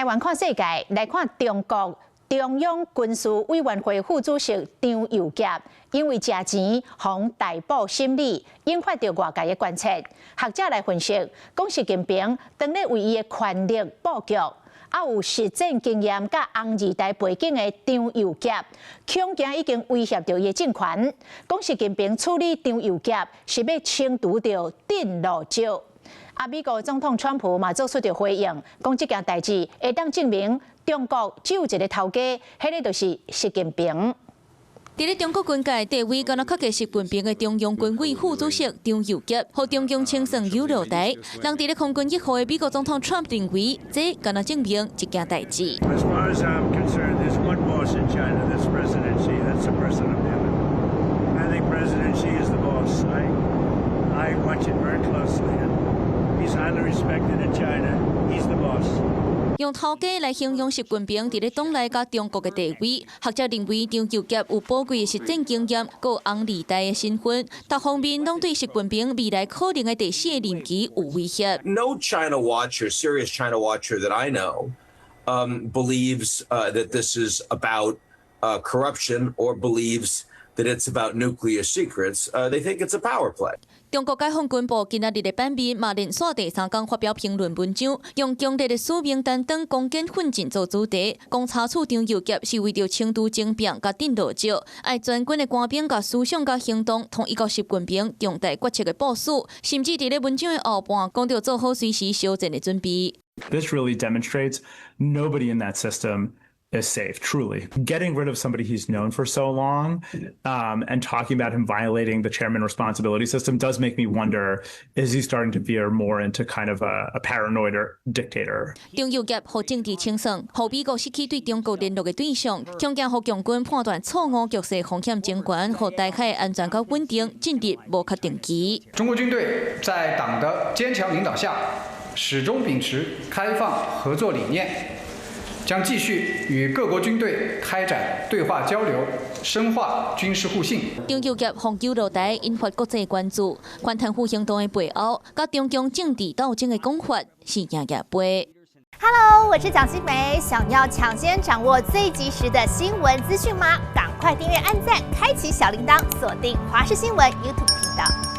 台灣看世界，來看中國中央軍事委員會副主席張又俠，因為食錢予逮捕審理，引發著外界的關切。學者來分析，講習近平當咧為伊的權力布局，啊有實戰經驗佮紅二代背景的張又俠，恐驚已經威脅著伊的政權。講習近平處理張又俠是欲清除著鎮鹿石。啊，美國總統川普嘛做出著回應，講這件代誌會當證明中國只有一个頭家，彼个就是習近平。佇咧中國軍界地位敢若較低習近平的中央軍委副主席張又俠，予中共清算誘落台。人佇咧空軍一號的美國總統川普認為，這敢若證明一件代誌。 As far as I'm concerned, there's one boss in China. That's President Xi. That's the person I'm dealing with. I think President Xi is the boss. I watch it very closely, and he's highly respected in China. He's the boss. 用頭家來形容習近平佇咧黨內佮中國的地位，學者認為張又俠有寶貴的實戰經驗，閣有紅二代的身份，各方面攏對習近平未來可能的第四個任期有威脅。 No China watcher, serious China watcher that I know, believes that this is about corruption or believes that it's about nuclear secrets. They think it's a power play. 中國解放軍報今仔日的版面嘛連續第三工發表評論文章，用強烈的使命擔當、攻堅奮進做主題，講查處張又俠是為著清除政變佮鎮鹿石，愛全軍的官兵共思想佮行動統一佮習近平重大決策的部署，甚至佇咧文章的後半講著做好隨時相戰的準備。 This really demonstrates nobody in that system is safe, truly. Getting rid of somebody he's known for so long and talking about him violating the chairman responsibility system does make me wonder, is he starting to veer more into kind of a paranoid dictator? 張又俠予政治清算，予美國失去對中國聯絡的對象，恐驚予共軍判斷錯誤，局勢風險增懸，予台海安全佮穩定進入無確定期。中國軍隊在黨的堅強領導下，始終秉持開放合作理念，將繼續與各國軍隊開展對話交流，深化軍事互信。張又俠予揪落台，引發國際關注。反貪腐行動的背後，佮中共政治鬥爭的講法是夜夜杯。 Hello，我是蔣新梅，想要搶先掌握最及時的新聞資訊嗎？趕快訂閱、按讚、開啟小鈴鐺，鎖定華視新聞 YouTube 頻道。